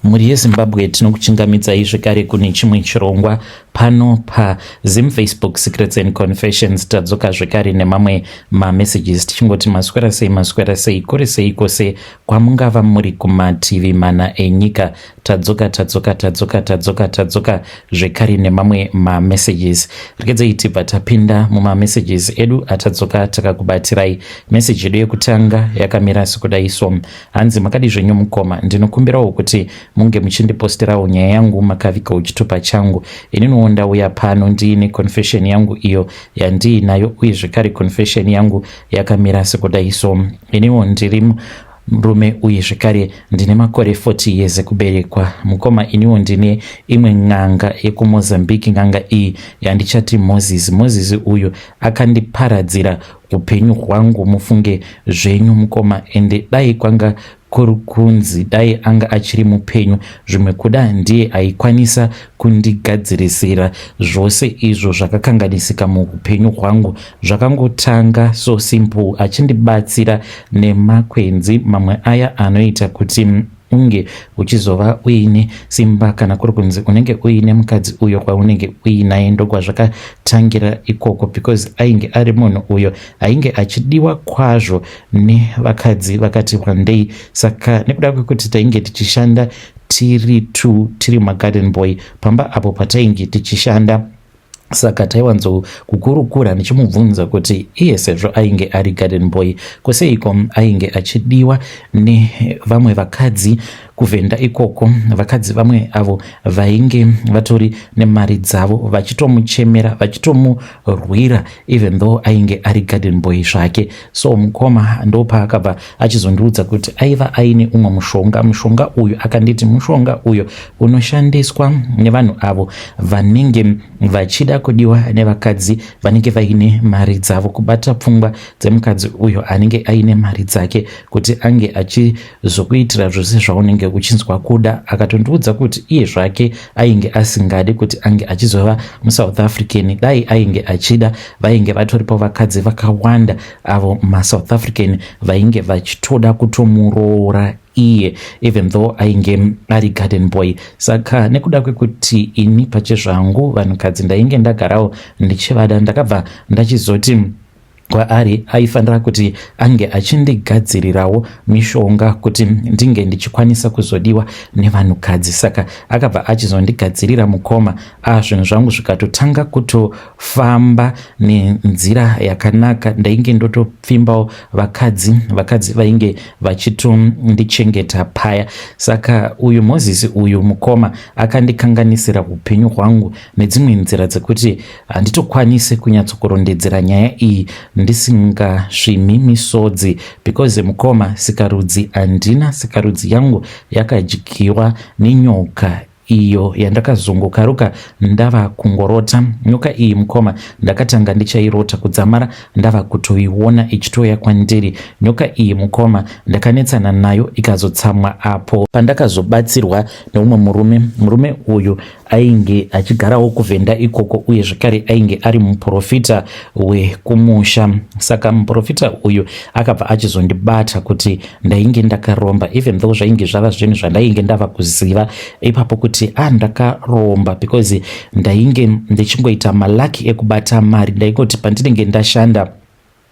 Mhuri yeZimbabwe, tinokuchingamidzai zvekare kune chimwe chirongwa pano paZim Facebook Secrets and Confessions. Tadzoka zvekare nemamwe mamessages tichingoti maswera sei, maswera sei, kuri sei kwose kwamungava muri kumativi mana enyika. Tadzoka, tadzoka, tadzoka, tadzoka, tadzoka zvekare nemamwe mamessages. Regedzei tibva tapinda mumamessages edu atadzoka takakubatirai. Message yedu yekutanga yakamira sekudai so. Hanzi, "Makadi zvenyu mukoma? Ndinokumbirawo kuti munge muchindiposterawo nyaya yangu makavigawo chitupa changu. Ininiwo ndauya pano ndiine confession yangu iyo yandiinayo, uye zvekare confession yangu yakamira sekudai so. Iniwo ndiri murume uye zvekare ndine makore 40 years ekuberekwa. Mukoma, iniwo ndine imwe n'anga yekuMozambique. N'anga iyi yandichati Moses. Moses uyu akandiparadzira upenyu hwangu, mufunge zvenyu mukoma. Ende dai kwanga kuri kunzi dai anga achiri mupenyu, zvimwe kuda ndiye aikwanisa kundigadzirisira zvose izvo zvakakanganisika muupenyu hwangu. Zvakangotanga so simple, achindibatsira nemakwenzi mamwe aya anoita kuti unge uchizova uine simba kana kuri kunzi unenge uine mukadzi uyo kwaunenge uinaye. Ndokwazvakatangira ikoko, because ainge ari munhu uyo ainge achidiwa kwazvo nevakadzi vakati wandei. Saka nekuda kwekuti tainge tichishanda tiri two, tiri magarden boy pamba apo patainge tichishanda, saka taiwanzo kukurukura ndichimubvunza kuti iye sezvo ainge ari garden boy, koseiko ainge achidiwa nevamwe vakadzi kuVhenda ikoko, vakadzi vamwe avo vainge vatori nemari dzavo, vachitomuchemera, vachitomurwira, even though ainge ari garden boy zvake. So mukoma, ndopaakabva achizondiudza kuti aiva aine umwe mushonga. Mushonga uyu, akanditi mushonga uyu unoshandiswa nevanhu avo vanenge vachida kudiwa nevakadzi vanenge vaine mari dzavo, kubata pfungwa dzemukadzi uyo anenge aine mari dzake kuti ange achizokuitira zvose zvaunenge uchinzwa kuda. Akatondiudza kuti iye zvake ainge asingadi kuti ange achizova muSouth African. Dai ainge achida, vainge vatoripo vakadzi vakawanda avo maSouth African vainge vachitoda kutomuroora iye, even though ainge ari garden boy. Saka nekuda kwekuti ini pachezvangu vanhukadzi ndainge ndagarawo ndichivada, ndakabva ndachizoti kwaari aifanira kuti ange achindigadzirirawo mishonga kuti ndinge ndichikwanisa kuzodiwa nevanhukadzi. Saka akabva achizondigadzirira mukoma. Zvinhu zvangu zvikatotanga kutofamba nenzira yakanaka. Ndainge ndotopfimbawo vakadzi, vakadzi vainge vachitondichengeta paya. Saka uyu Mozisi uyu mukoma, akandikanganisira upenyu hwangu nedzimwe nzira dzekuti handitokwanisi kunyatsokurondedzera nyaya iyi ndisingasvimi misodzi, because mukoma, sikarudzi handina. Sikarudzi yangu yakadyiwa nenyoka iyo yandakazongokaruka ndava kungorota. Nyoka iyi mukoma, ndakatanga ndichairota kudzamara ndava kutoiona ichitouya kwandiri. Nyoka iyi mukoma, ndakanetsana nayo ikazotsamwa apo pandakazobatsirwa neumwe murume. Murume uyu ainge achigarawo kuVhenda ikoko, uye zvekare ainge ari muprofita wekumusha. Saka muprofita uyu akabva achizondibata kuti ndainge ndakaromba, even though zvainge zvava zvinhu zvandainge ndava kuziva ipapo kuti a ndakaromba, because ndainge ndichingoita malucky ekubata mari. Ndaingoti pandinenge ndashanda,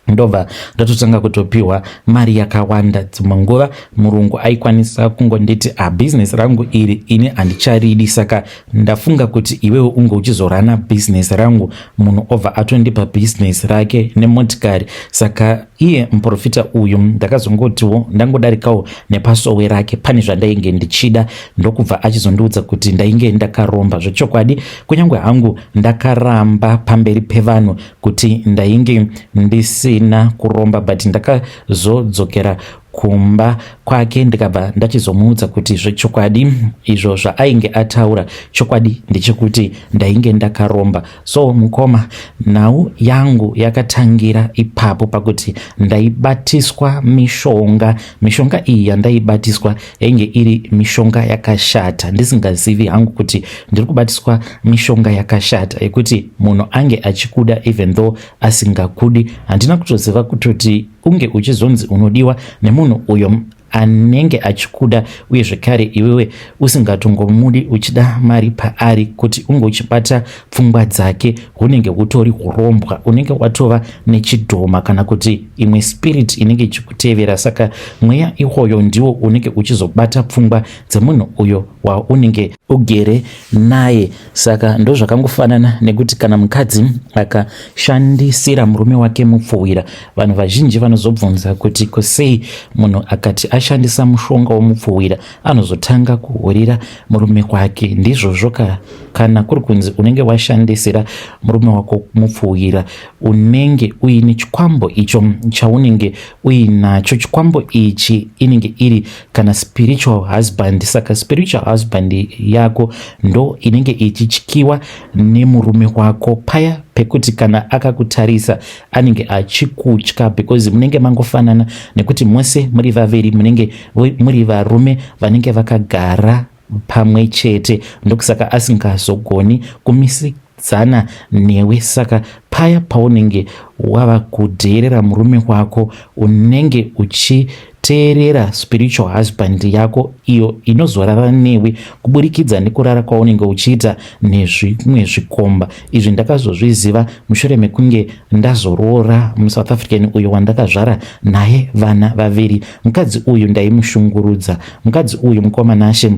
ndobva ndatotanga kutopiwa mari yakawanda. Dzimwe nguva murungu aikwanisa kungonditi, "Bhizinesi rangu iri ini handicharidi, saka ndafunga kuti iwewe unge uchizorana bhizinesi rangu." Munhu obva atondipa bhizinesi rake nemotikari. Saka iye muprofita uyu, ndakazongotiwo ndangodarikawo nepasowe rake pane zvandainge ndichida, ndokubva achizondiudza kuti ndainge ndakaromba zvechokwadi. Kunyange hangu ndakaramba pamberi pevanhu kuti ndainge ndisina kuromba, but ndakazodzokera kumba kwake ndikabva ndachizomuudza kuti zvechokwadi izvo zvaainge ataura, chokwadi ndechekuti ndainge ndakaromba. So mukoma, nhau yangu yakatangira ipapo pakuti ndaibatiswa mishonga. Mishonga iyi yandaibatiswa yainge iri mishonga yakashata, ndisingazivi hangu kuti ndiri kubatiswa mishonga yakashata yekuti munhu ange achikuda even though asingakudi. Handina kutoziva kutoti unge uchizonzi unodiwa nemunhu uyo. Anenge achikuda uye zvekare iwewe usingatongomudi uchida mari paari kuti unge uchibata pfungwa dzake, hunenge hutori hurombwa, unenge watova nechidhoma kana kuti imwe spirit inenge ichikutevera. Saka mweya iwoyo ndiwo unenge uchizobata pfungwa dzemunhu uyo waunenge ugere naye. Saka ndozvakangofanana nekuti kana mukadzi akashandisira murume wake mupfuwira, vanhu vazhinji vanozobvunza kuti kusei munhu akati ashandisa mushonga womupfuwira anozotanga kuhurira murume wake. Ndizvozvo ka, kana kuri kunzi unenge washandisira murume wako mupfuwira, unenge uine chikwambo icho chaunenge uinacho. Chikwambo ichi inenge iri kana spiritual husband. Saka spiritual husband yako ndo inenge ichityiwa nemurume wako paya pekuti kana akakutarisa anenge achikutya, because munenge mangofanana nekuti mose muri vaviri munenge muri varume vanenge vakagara pamwe chete. Ndokusaka asingazogoni kumisidzana newe. Saka paya paunenge wava kudheerera murume wako, unenge uchiteerera spiritual husband yako iyo inozorara newe kuburikidza nekurara kwaunenge uchiita nezvimwe zvikomba. Izvi ndakazozviziva mushure mekunge ndazoroora muSouth African uyo wandakazvara naye vana vaviri. Mukadzi uyu ndaimushungurudza, mukadzi uyu, mukoma Nashe.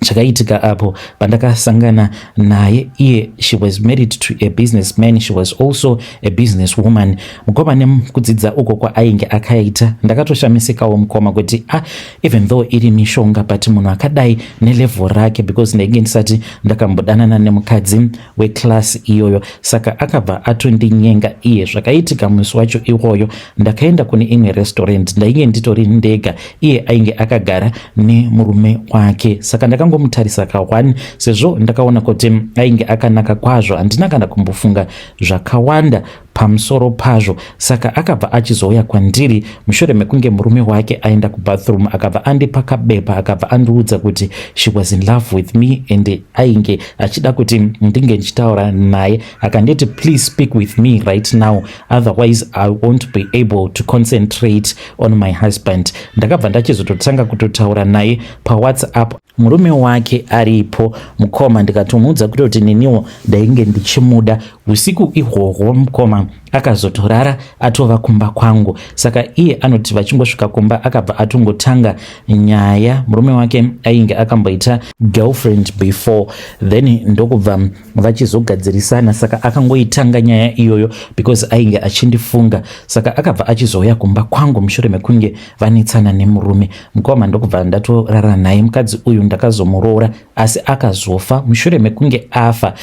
Chakaitika apo pandakasangana naye, iye she was married to a businessman, she was also a business woman, mukoma. Nekudzidza uko kwaainge akaita, ndakatoshamisikawo, mukoma, kuti ah, even though iri mishonga, but munhu akadai nelevel rake, because ndainge ndisati ndakambodanana nemukadzi weclass iyoyo. Saka akabva atondinyenga iye. Zvakaitika musi wacho iwoyo, ndakaenda kune imwe restaurant. Ndainge nditori ndega, iye ainge akagara nemurume wake. Saka ndakangomutarisa ka1, sezvo ndakaona kuti ainge akanaka kwazvo, handina kana kumbofunga zvakawanda pamusoro pazvo. Saka akabva achizouya kwandiri mushure mekunge murume wake aenda kubathroom. Akabva andipa kabepa, akabva andiudza kuti she was in love with me and ainge achida kuti ndinge ndichitaura naye. Akanditi, "Please speak with me right now, otherwise I won't be able to concentrate on my husband." Ndakabva ndachizototanga kutotaura naye paWhatsApp murume wake aripo, mukoma. Ndikatomuudza kutoti neniwo ndainge ndichimuda. Usiku ihwohwo, mukoma, akazotorara atova kumba kwangu. Saka iye anoti vachingosvika kumba, akabva atongotanga nyaya. Murume wake ainge akamboita girlfriend before then, ndokubva vachizogadzirisana. Saka akangoitanga nyaya iyoyo because ainge achindifunga. Saka akabva achizouya kumba kwangu mushure mekunge vanetsana nemurume, mukoma, ndokubva ndatorara naye. Mukadzi uyu ndakazomuroora, asi akazofa. Mushure mekunge afa,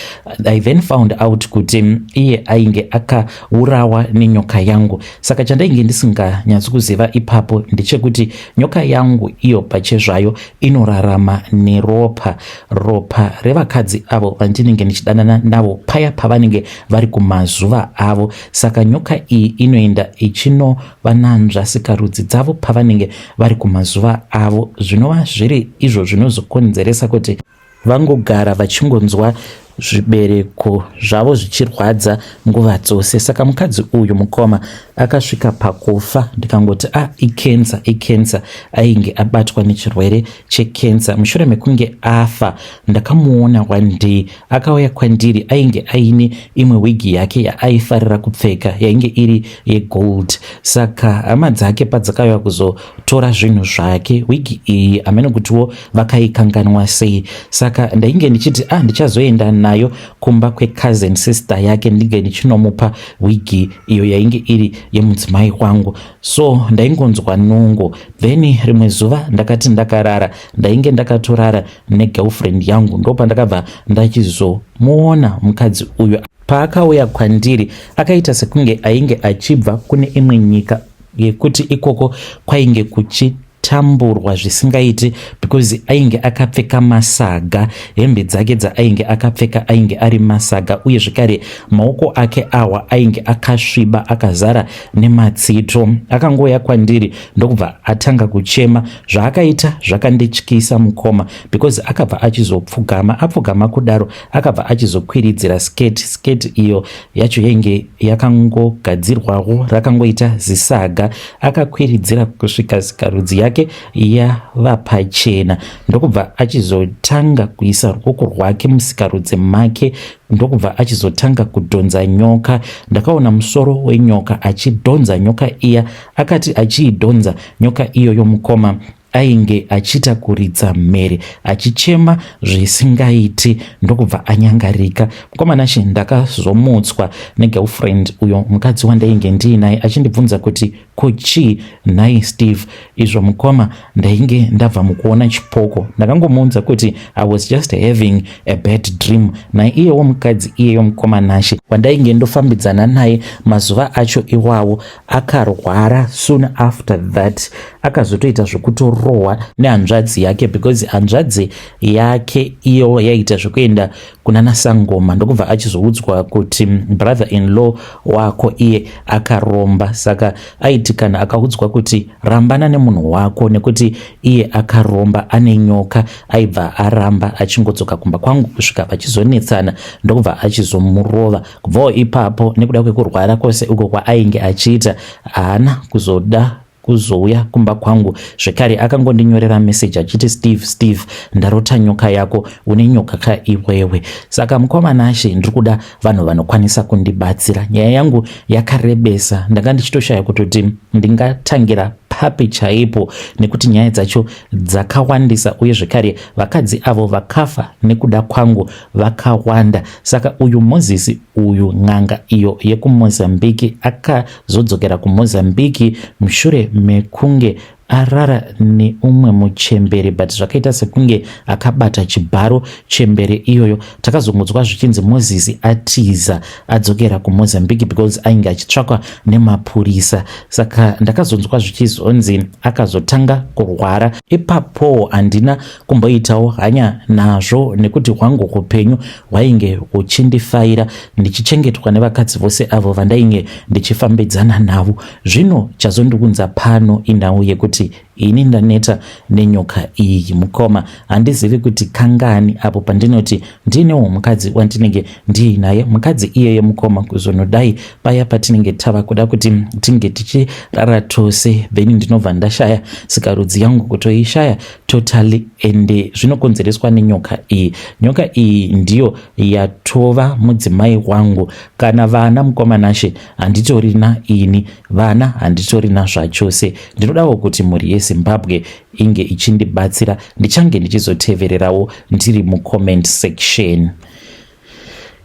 I then found out kuti iye ainge akaurawa nenyoka yangu. Saka chandainge ndisinganyatsi kuziva ipapo ndechekuti nyoka yangu iyo pachezvayo inorarama neropa, ropa revakadzi avo vandinenge ndichidanana navo paya pavanenge vari kumazuva avo. Saka nyoka iyi inoenda ichinovananzva sikarudzi dzavo pavanenge vari kumazuva avo, zvinova zviri izvo zvinozokonzeresa kuti vangogara vachingonzwa zvibereko zvavo zvichirwadza nguva dzose. Saka mukadzi uyu, mukoma, akasvika pakufa. Ndikangoti, "A ah, icancer, icancer." Ainge abatwa nechirwere checancer. Mushure mekunge afa, ndakamuona one day akauya kwandiri. Ainge aine imwe wigi yake yaaifarira kupfeka, yainge iri yegold. Saka hama dzake padzakauya kuzotora zvinhu zvake, wigi iyi hamene kutiwo vakaikanganwa sei. Saka ndainge ndichiti, "Ah, ndichazoenda nayo kumba kwecousin sister yake, ndinge ndichinomupa wigi iyo yainge iri yemudzimai wangu." So ndaingonzwa nungo. Then rimwe zuva ndakati ndakarara, ndainge ndakatorara negirlfriend yangu, ndopandakabva ndachizomuona mukadzi uyu. Paakauya kwandiri, akaita sekunge ainge achibva kune imwe nyika yekuti ikoko kwainge kuchitamburwa zvisingaiti, because ainge akapfeka masaga. Hembe dzake dzaainge akapfeka ainge ari masaga, uye zvekare maoko ake awa ainge akasviba, akazara nematsito. Akangouya kwandiri ndokubva atanga kuchema. Zvaakaita zvakandityisa, mukoma, because akabva achizopfugama. Apfugama kudaro, akabva achizokwiridzira sketi. Sketi iyo yacho yainge yakangogadzirwawo, rakangoita zisaga. Akakwiridzira kusvika sikarudzi yake. yake yava pachena, ndokubva achizotanga kuisa ruoko rwake musikarudzi make, ndokubva achizotanga kudhonza nyoka. Ndakaona musoro wenyoka achidhonza nyoka iya. Akati achiidhonza nyoka iyoyo, mukoma, ainge achiita kuridza mhere achichema zvisingaiti, ndokubva anyangarika. Mukoma Nashe, ndakazomutswa negirlfriend, uyo mukadzi wandainge ndiinaye, achindibvunza kuti, "Ko chii nhai Steve?" Izvo mukoma, ndainge ndabva mukuona chipoko. Ndakangomuudza kuti I was just having a bad dream. Naiyewo mukadzi iyeyo, mukoma Nashe, wandainge ndofambidzana naye mazuva acho iwawo, akarwara soon after that. Akazotoita zvekutorohwa nehanzvadzi yake, because hanzvadzi yake iyo yaiita zvekuenda kuna nasangoma, ndokubva achizoudzwa kuti brother in law wako iye akaromba. Saka aiti kana akaudzwa kuti rambana nemunhu wako nekuti iye akaromba, ane nyoka, aibva aramba achingodzoka kumba kwangu kusvika vachizonetsana, ndokubva achizomurova. Kubvawo ipapo, nekuda kwekurwara kwose uko kwaainge achiita, haana kuzoda kuzouya kumba kwangu zvekare. Akangondinyorera meseji achiti, "Steve, Steve, ndarota nyoka yako, une nyoka ka iwewe?" Saka mukoma Nashe, ndiri kuda vanhu vanokwanisa kundibatsira. Nyaya yangu yakarebesa, ndanga ndichitoshaya kutoti ndingatangira papi chaipo, nekuti nyaya dzacho dzakawandisa, uye zvekare vakadzi avo vakafa nekuda kwangu vakawanda. Saka uyu Mozisi uyu, n'anga iyo yekuMozambiki, akazodzokera kuMozambiki mushure mekunge arara neumwe muchembere, but zvakaita sekunge akabata chibharo chembere iyoyo. Takazongodzwa zvichinzi Mozisi atiza, adzokera kuMozambique, because ainge achitsvakwa nemapurisa. Saka ndakazonzwa zvichizonzi akazotanga kurwara ipapo. Handina kumboitawo hanya nazvo, nekuti hwangu upenyu hwainge huchindifaira, ndichichengetwa nevakadzi vose avo vandainge ndichifambidzana navo. Zvino chazondiunza pano inhau yekuti ini ndaneta nenyoka iyi. Mukoma, handizivi kuti kangani apo pandinoti ndiinewo mukadzi wandinenge ndiinaye. Mukadzi iyeye, mukoma, kuzonodai paya patinenge tava kuda kuti tinge tichirara tose, then ndinobva ndashaya sikarudzi yangu, kutoishaya totally, ende zvinokonzereswa nenyoka iyi. Nyoka iyi ndiyo yatova mudzimai wangu. Kana vana, mukoma Nashe, handitorina ini, vana handitorina zvachose. Ndinodawo kuti mhuri yeZimbabwe inge ichindibatsira. Ndichange ndichizotevererawo ndiri mucomment section.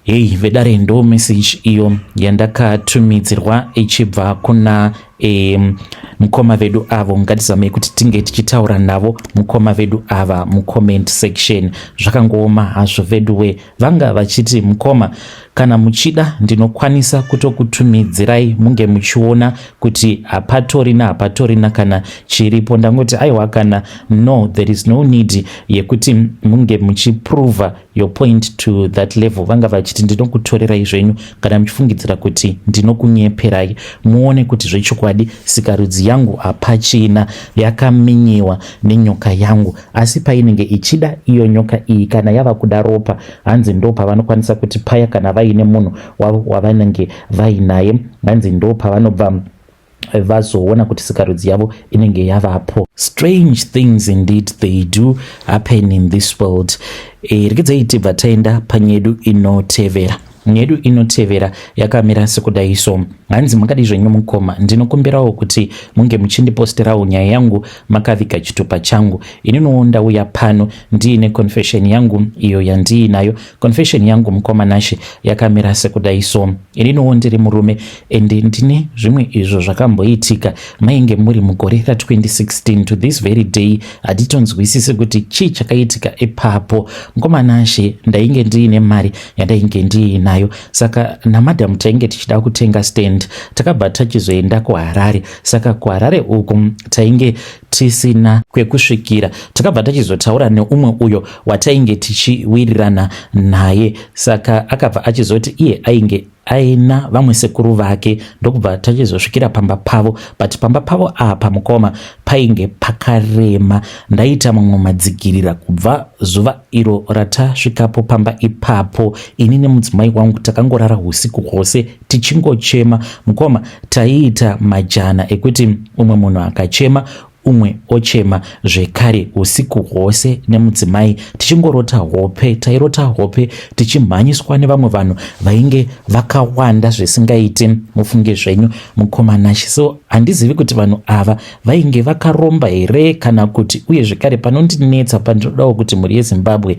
Hei vedare, ndo message iyo yandakatumidzirwa ichibva kuna mukoma vedu avo. Ngatizamei kuti tinge tichitaura navo mukoma vedu ava mucomment section. Zvakangooma hazvo veduwe. Vanga vachiti, "Mukoma, kana muchida ndinokwanisa kutokutumidzirai munge muchiona kuti hapatorina, hapatorina kana chiripo." Ndangoti, "Aiwa, kana no, there is no need yekuti munge muchiprova your point to that level." Vanga vachiti, "Ndinokutorerai zvenyu kana muchifungidzira kuti ndinokunyeperai, muone kuti zvechokwadi sikarudzi yangu hapachina, yakaminyiwa nenyoka yangu." Asi painenge ichida iyo nyoka iyi, kana yava kuda ropa, hanzi ndo pavanokwanisa kuti paya kana vaine munhu wavo wavanenge vainaye, hanzi ndo pavanobva vazoona kuti sikarudzi yavo inenge yavapo. Strange things indeed, they do happen in this world. Rekedzai tibva taenda panyedu inotevera. Nyedu inotevera yakamira sekudai so. Hanzi, "Makadi zvenyu mukoma? Ndinokumbirawo kuti munge muchindiposterawo nyaya yangu makaviga chitupa changu. Ininiwo ndauya pano ndiine confession yangu iyo yandiinayo. Confession yangu, mukoma Nashe, yakamira sekudai so. Ininiwo ndiri murume, ende ndine zvimwe izvo zvakamboitika mainge muri mugore ra2016. To this very day hatitonzwisisi kuti chii chakaitika ipapo. Mukoma Nashe, ndainge ndiine mari yandainge ndiinayo, saka namadhamu tainge tichida kutenga stand. Takabva tachizoenda kuHarare. Saka kuHarare uku tainge tisina kwekusvikira. Takabva tachizotaura neumwe uyo watainge tichiwirirana naye. Saka akabva achizoti iye ainge aina vamwe sekuru vake, ndokubva tachizosvikira pamba pavo. But pamba pavo apa, mukoma, painge pakarema. Ndaita mamwe madzikirira. Kubva zuva iro ratasvikapo pamba ipapo, ini nemudzimai wangu takangorara usiku hwose tichingochema. Mukoma, taiita majana ekuti umwe munhu akachema Umwe ochema zvekare usiku hwose nemudzimai tichingorota hope. Tairota hope tichimhanyiswa nevamwe vanhu vainge vakawanda zvisingaiti, mufunge zvenyu mukoma Nashe. So handizivi kuti vanhu ava vainge vakaromba here kana kuti, uye zvekare panondinetsa, pandinodawo kuti mhuri yeZimbabwe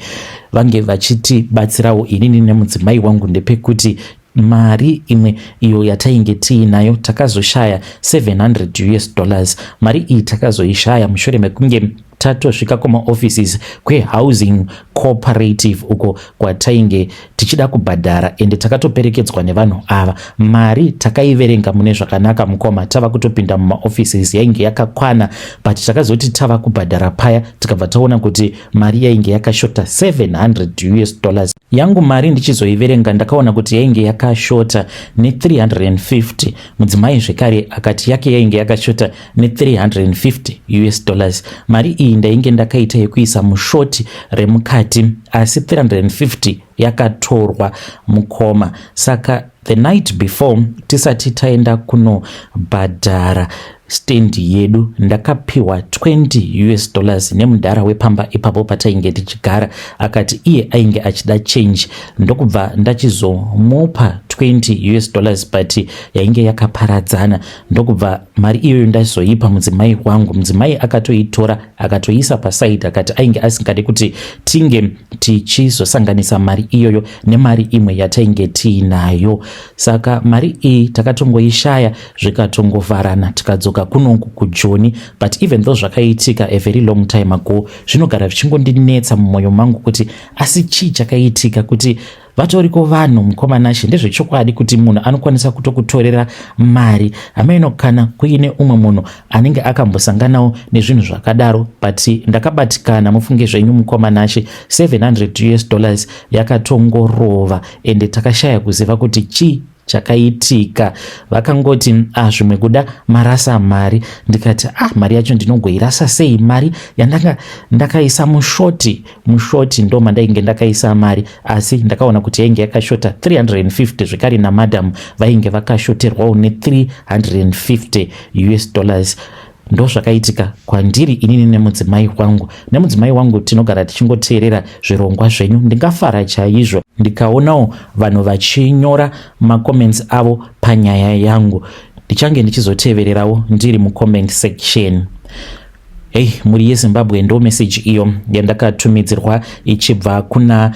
vange vachitibatsirawo inini nemudzimai wangu, ndepekuti mari imwe iyo yatainge tiinayo takazoshaya 700 US dollars. Mari iyi takazoishaya mushure mekunge tatosvika kumaoffices kwehousing cooperative uko kwatainge tichida kubhadhara, ende takatoperekedzwa nevanhu ava. Mari takaiverenga mune zvakanaka mukoma, tava kutopinda mumaoffices yainge yakakwana, but takazoti tava kubhadhara paya tikabva taona kuti mari yainge yakashota 700 US dollars. Yangu mari ndichizoiverenga ndakaona kuti yainge yakashota ne350. Mudzimai zvekare akati yake yainge yakashota ne350 US dollars. Mari iyi ndainge ndakaita yekuisa mushoti remukati, asi 350 yakatorwa mukoma. Saka the night before tisati taenda kunobhadhara stendi yedu, ndakapiwa 20 US dollars nemudhara wepamba ipapo patainge tichigara. Akati iye ainge achida change, ndokubva ndachizomupa 20 US dollars, but yainge yakaparadzana. Ndokubva mari iyoyo ndazoipa mudzimai wangu. Mudzimai akatoitora akatoisa paside, akati ainge asingade kuti tinge tichizosanganisa mari iyoyo nemari imwe yatainge tiinayo. Saka mari iyi takatongoishaya, zvikatongovharana, tikadzoka kunoku kuJoni. But even though zvakaitika a very long time ago, zvinogara zvichingondinetsa mumwoyo mangu kuti asi chii chakaitika, kuti vatoriko vanhu mukoma Nashe. Ndezvechokwadi kuti munhu anokwanisa kutokutorera mari? Hameno kana kuine umwe munhu anenge akambosanganawo nezvinhu zvakadaro, but ndakabatikana, mufunge zvenyu mukoma Nashe. 700 US dollars yakatongorova, ende takashaya kuziva kuti chii chakaitika. Vakangoti, "Ah, zvimwe kuda marasa mari." Ndikati, "Ah, mari yacho ndinogoirasa sei, mari yandanga ndakaisa mushoti?" Mushoti ndo mandainge ndakaisa mari, asi ndakaona kuti yainge yakashota 350. Zvekare namadam vainge vakashoterwawo ne350 US dollars. Ndo zvakaitika kwandiri inini nemudzimai wangu. Nemudzimai wangu tinogara tichingoteerera zvirongwa zvenyu. Ndingafara chaizvo ndikaonawo vanhu vachinyora macomments avo panyaya yangu. Ndichange ndichizotevererawo ndiri mucomment section. Hei, mhuri yeZimbabwe, ndo meseji iyo yandakatumidzirwa ichibva kuna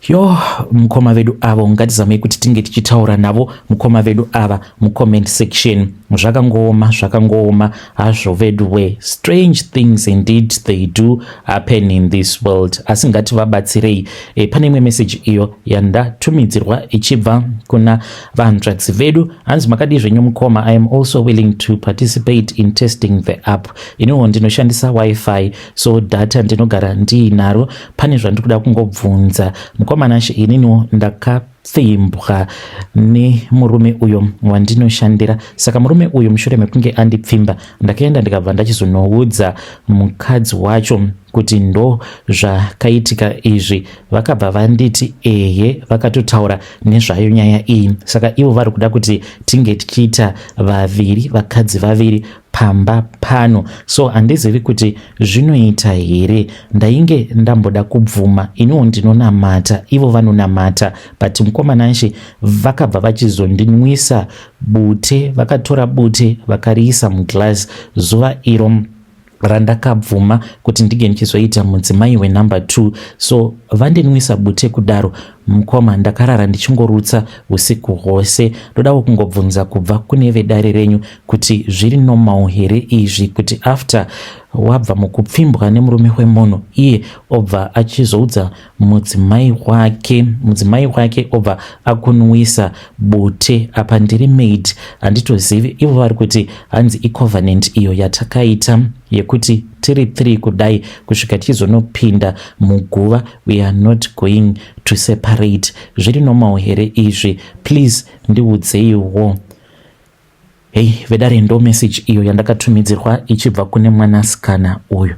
yo mukoma vedu avo. Ngatizamei kuti tinge tichitaura navo mukoma vedu ava mucomment section. Zvakangooma, zvakangooma hazvo vedu we. Strange things indeed, they do happen in this world, asi ngativabatsirei. Pane imwe meseji iyo yandatumidzirwa ichibva kuna vanzvadzi vedu. Hanzi, "Makadii zvenyu mukoma? I am also willing to participate in testing the app. Iniwo ndinoshandisa WiFi, so data ndinogara ndiinaro. Pane zvandiri kuda kungobvunza mukoma Nashe. Ininiwo ndakapfimbwa nemurume uyo wandinoshandira. Saka murume uyu, mushure mekunge andipfimba, ndakaenda ndikabva ndachizonoudza mukadzi wacho kuti ndo zvakaitika izvi. Vakabva vanditi ehe, vakatotaura nezvayo nyaya iyi. Saka ivo vari kuda kuti tinge tichiita vaviri, vakadzi vaviri pamba pano. So handizivi kuti zvinoita here. Ndainge ndamboda kubvuma, iniwo ndinonamata, ivo vanonamata, but mukoma Nashe, vakabva vachizondinwisa bute. Vakatora bute vakariisa muglass zuva iro randakabvuma kuti ndinge ndichizoita mudzimai wenumber 2. So vandinwisa bute kudaro mukoma, ndakarara ndichingorutsa usiku hwose. Ndodawo kungobvunza kubva kune vedare renyu kuti zviri normal here izvi, kuti after wabva mukupfimbwa nemurume wemunhu, iye obva achizoudza mudzimai wake, mudzimai wake obva akunwisa bute? Apa ndiri maid, handitozivi. Ivo vari kuti hanzi icovenant iyo yatakaita yekuti tiri 3 kudai kusvika tichizonopinda muguva, we are not going to separate. Zviri normal here izvi? Please ndiudzeiwo." Hei vedare, ndo message iyo yandakatumidzirwa ichibva kune mwanasikana uyu.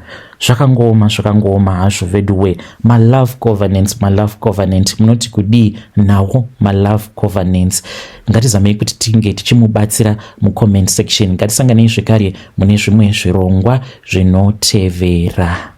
Zvakangooma, zvakangooma hazvo veduwe. Malove covenants, malove covenant, munoti kudii nawo malove covenants? Ngatizamei kuti tinge tichimubatsira mucomment section. Ngatisanganei zvekare mune zvimwe zvirongwa zvinotevera.